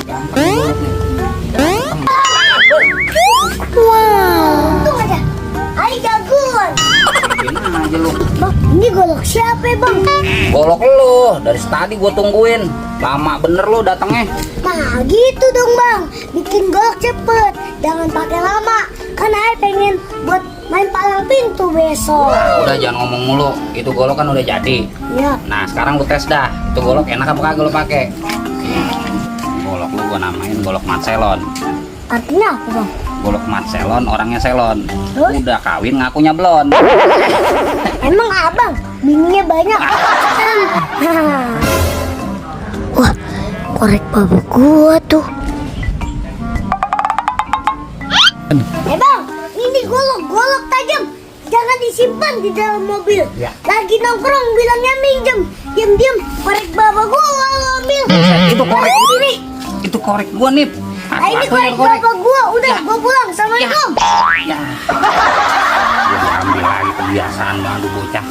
Wow, untung aja. Hai jagoan. Gimana aja lu? Bang, ini golok siapa ya bang? Golok lu, dari tadi gua tungguin. Lama bener lu datangnya. Nah gitu dong bang, bikin golok cepet, jangan pakai lama. Kan saya pengen buat main palang pintu besok. Udah jangan ngomong mulu. Itu golok kan udah jadi. Ya, Nah sekarang lu tes dah. Itu golok enak apa kagak lu pakai? Golok lu gua namain golok Marcelon. artinya apa bang? Golok Marcelon orangnya selon. Terus? Udah kawin ngakunya blon. Emang abang bininya banyak? Wah, korek baba gua tuh. Bang, ini golok tajam. Jangan disimpan di dalam mobil. Ya. Lagi nongkrong bilangnya minjem. Diam-diam korek baba gua ambil. Itu korek ini. Itu korek gua nih. Nah, ini korek baba gua. Udah, gua pulang. Assalamualaikum. Ya. Dia ambil lagi kebiasaan banget bocah.